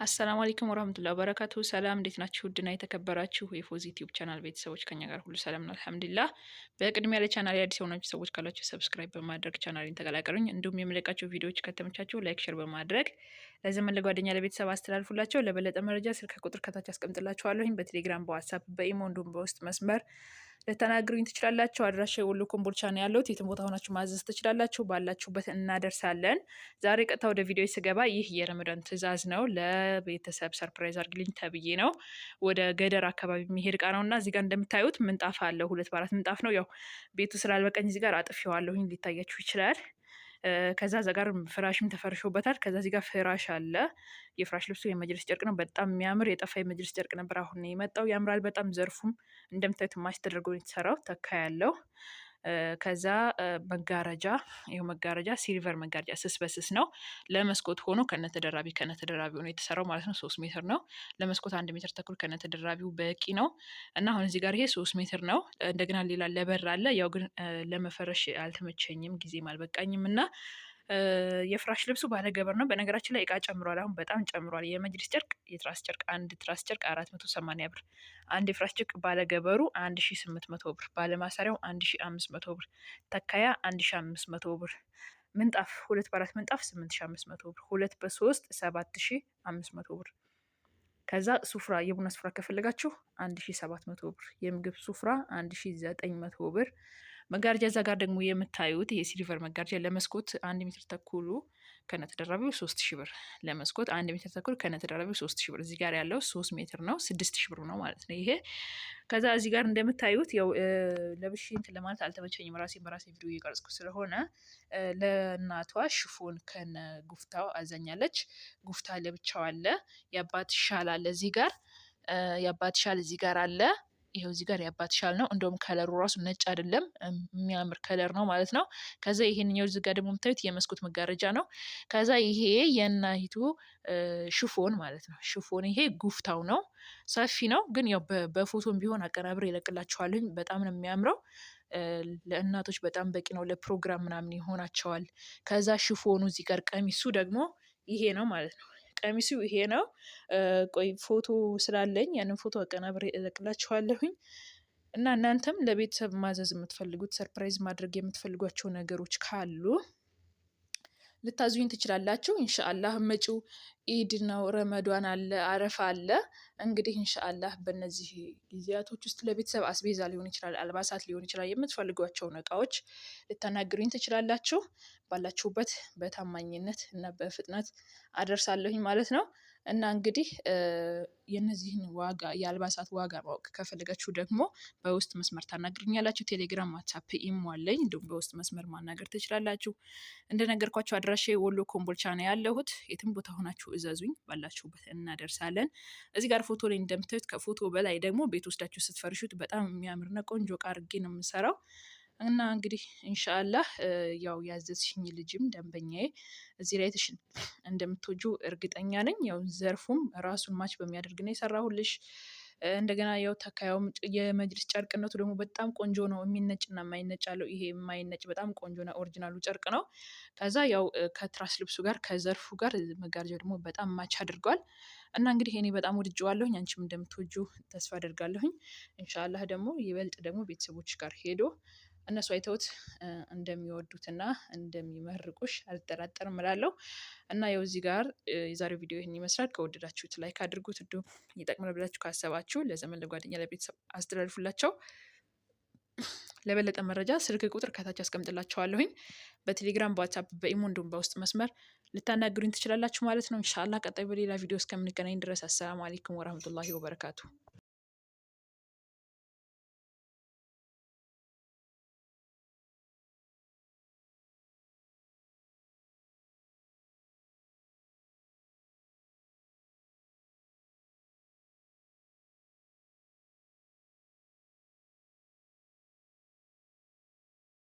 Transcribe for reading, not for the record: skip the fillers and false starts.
السلام عليكم ورحمة الله وبركاته። ሰላም እንዴት ናችሁ? ውድና የተከበራችሁ የፎዚ ዩቲዩብ ቻናል ቤተሰቦች ከኛ ጋር ሁሉ ሰላም ነው፣ الحمد لله። በቅድሚያ ለቻናል አዲስ የሆናችሁ ሰዎች ካላችሁ subscribe በማድረግ ቻናሌን ተቀላቀሉኝ። እንዲሁም የምለቃቸው ቪዲዮዎች ከተመቻችሁ like፣ share በማድረግ ለዘመን ለጓደኛ ለቤተሰብ አስተላልፉላቸው። ለበለጠ መረጃ ስልክ ቁጥር ከታች አስቀምጥላችኋለሁኝ። በቴሌግራም፣ በዋትሳፕ፣ በኢሞ እንዲሁም በውስጥ መስመር ልታናግሩኝ ትችላላችሁ። አድራሻ የወሎ ኮምቦልቻ ነው ያለሁት። የትም ቦታ ሆናችሁ ማዘዝ ትችላላችሁ። ባላችሁበት እናደርሳለን። ዛሬ ቀጥታ ወደ ቪዲዮ ስገባ ይህ የረመዳን ትዕዛዝ ነው። ለቤተሰብ surprise አድርግልኝ ተብዬ ነው። ወደ ገደር አካባቢ የሚሄድ እቃ ነው እና እዚህ ጋር እንደምታዩት ምንጣፍ አለ። 2 በ4 ምንጣፍ ነው። ያው ቤቱ ስላልበቃኝ እዚህ ጋር አጥፌዋለሁኝ፣ ሊታያችሁ ይችላል። ከዛ እዛ ጋር ፍራሽም ተፈርሾበታል። ከዛ እዚህ ጋር ፍራሽ አለ። የፍራሽ ልብሱ የመጅልስ ጨርቅ ነው። በጣም የሚያምር የጠፋ የመጅልስ ጨርቅ ነበር። አሁን ነው የመጣው። ያምራል በጣም። ዘርፉም እንደምታዩት match ተደርጎ የተሰራው ተካ ያለው። ከዛ መጋረጃ፣ ይኸው መጋረጃ silver መጋረጃ ስስ በስስ ነው። ለመስኮት ሆኖ ከነተደራቢ ሆኖ የተሰራው ማለት ነው። 3 ሜትር ነው። ለመስኮት 1.5 ሜትር ከነተደራቢው በቂ ነው። እና አሁን እዚህ ጋር ይሄ 3 ሜትር ነው። እንደገና ሌላ ለበር አለ። ያው ግን ለመፈረሽ አልተመቸኝም፣ ጊዜም አልበቃኝም እና የፍራሽ ልብሱ ባለገበር ነው። በነገራችን ላይ እቃ ጨምሯል። አሁን በጣም ጨምሯል። የመጅሊስ ጨርቅ የትራስ ጨርቅ አንድ ትራስ ጨርቅ 480 ብር፣ አንድ የፍራሽ ጨርቅ ባለገበሩ 1800 ብር፣ ባለማሰሪያው 1500 ብር፣ ተካያ 1500 ብር፣ ምንጣፍ 2 በ4 ምንጣፍ 8500 ብር፣ 2 በ3 7500 ብር። ከዛ ሱፍራ፣ የቡና ሱፍራ ከፈለጋችሁ 1700 ብር፣ የምግብ ሱፍራ 1900 ብር። መጋረጃ እዛ ጋር ደግሞ የምታዩት ይሄ silver መጋረጃ ለመስኮት 1.5 ሜትር ከነተደራቢው 3000 ብር። ለመስኮት 1.5 ሜትር ከነተደራቢው 3000 ብር። እዚህ ጋር ያለው 3 ሜትር ነው፣ 6000 ብር ነው ማለት ነው ይሄ። ከዛ እዚህ ጋር እንደምታዩት ያው ለብሼ እንትን ለማለት አልተመቸኝም፣ ራሴን በራሴ ቪዲዮ እየቀረጽኩ ስለሆነ። ለእናቷ ሽፎን ከነ ጉፍታው አዛኛለች። ጉፍታ ለብቻው አለ። የአባት ሻል አለ እዚህ ጋር፣ የአባት ሻል እዚህ ጋር አለ። ይሄው እዚህ ጋር የአባት ሻል ነው። እንደውም color ኡ ራሱ ነጭ አይደለም፣ የሚያምር color ነው ማለት ነው። ከዛ ይሄንኛው እዚህ ጋር ደግሞ የምታዩት የመስኮት መጋረጃ ነው። ከዛ ይሄ የእናቲቱ ሽፎን ማለት ነው። ሽፎን ይሄ ጉፍታው ነው፣ ሰፊ ነው። ግን ያው በፎቶም ቢሆን አቀናብሬ እለቅላችኋለሁኝ። በጣም ነው የሚያምረው። ለእናቶች በጣም በቂ ነው። ለፕሮግራም ምናምን ይሆናቸዋል። ከዛ ሽፎኑ እዚህ ጋር፣ ቀሚሱ ደግሞ ይሄ ነው ማለት ነው። ቀሚሱ ይሄ ነው። ቆይ ፎቶ ስላለኝ ያንን ፎቶ አቀናብሬ እለቅላችኋለሁኝ። እና እናንተም ለቤተሰብ ማዘዝ የምትፈልጉት፣ surprise ማድረግ የምትፈልጓቸው ነገሮች ካሉ ልታዙኝ ትችላላችሁ። ኢንሻአላህ መጪው ኢድ ነው፣ ረመዷን አለ፣ አረፋ አለ። እንግዲህ ኢንሻአላህ በእነዚህ ጊዜያቶች ውስጥ ለቤተሰብ አስቤዛ ሊሆን ይችላል፣ አልባሳት ሊሆን ይችላል፣ የምትፈልጓቸውን እቃዎች ልታናግሩኝ ትችላላችሁ። ባላችሁበት በታማኝነት እና በፍጥነት አደርሳለሁኝ ማለት ነው። እና እንግዲህ የነዚህን ዋጋ፣ የአልባሳት ዋጋ ማወቅ ከፈለጋችሁ ደግሞ በውስጥ መስመር ታናግሩኛላችሁ። ቴሌግራም፣ ዋትሳፕ፣ ኢሞ አለኝ። እንዲሁም በውስጥ መስመር ማናገር ትችላላችሁ። እንደነገርኳችሁ አድራሻ ወሎ ኮምቦልቻ ነው ያለሁት። የትም ቦታ ሆናችሁ እዘዙኝ፣ ባላችሁበት እናደርሳለን። እዚህ ጋር ፎቶ ላይ እንደምታዩት ከፎቶ በላይ ደግሞ ቤት ወስዳችሁ ስትፈርሹት በጣም የሚያምርና ቆንጆ እቃ አድርጌ ነው የምሰራው። እና እንግዲህ ኢንሻአላህ ያው ያዘዝሽኝ ልጅም ደንበኛዬ እዚህ ላይ ትሽ እንደምትወጂው እርግጠኛ ነኝ። ያው ዘርፉም ራሱን match በሚያደርግ ነው የሰራሁልሽ። እንደገና ያው ተካያውም የመጅልስ ጨርቅነቱ ደግሞ በጣም ቆንጆ ነው። የሚነጭና የማይነጭ አለው። ይሄ የማይነጭ በጣም ቆንጆ ነው፣ original ኡ ጨርቅ ነው። ከዛ ያው ከትራስ ልብሱ ጋር ከዘርፉ ጋር መጋረጃው ደግሞ በጣም match አድርጓል። እና እንግዲህ እኔ በጣም ወድጄዋለሁኝ። አንቺም እንደምትወጂው ተስፋ አደርጋለሁኝ። ኢንሻአላህ ደግሞ ይበልጥ ደግሞ ቤተሰቦች ጋር ሄዶ እነሱ አይተውት እንደሚወዱትና እንደሚመርቁሽ አልጠራጠርም እላለሁ። እና ያው እዚህ ጋር የዛሬው ቪዲዮ ይህን ይመስላል። ከወደዳችሁት like አድርጉት። እንዲሁም ይጠቅማል ብላችሁ ካሰባችሁ ለዘመን፣ ለጓደኛ፣ ለቤተሰብ አስተላልፉላቸው። ለበለጠ መረጃ ስልክ ቁጥር ከታች አስቀምጥላችኋለሁኝ። በቴሌግራም፣ በዋትሳፕ፣ በኢሞ እንዲሁም በውስጥ መስመር ልታናግሩኝ ትችላላችሁ ማለት ነው። ኢንሻአላህ ቀጣይ በሌላ ቪዲዮ እስከምንገናኝ ድረስ السلام عليكم ورحمة الله وبركاته።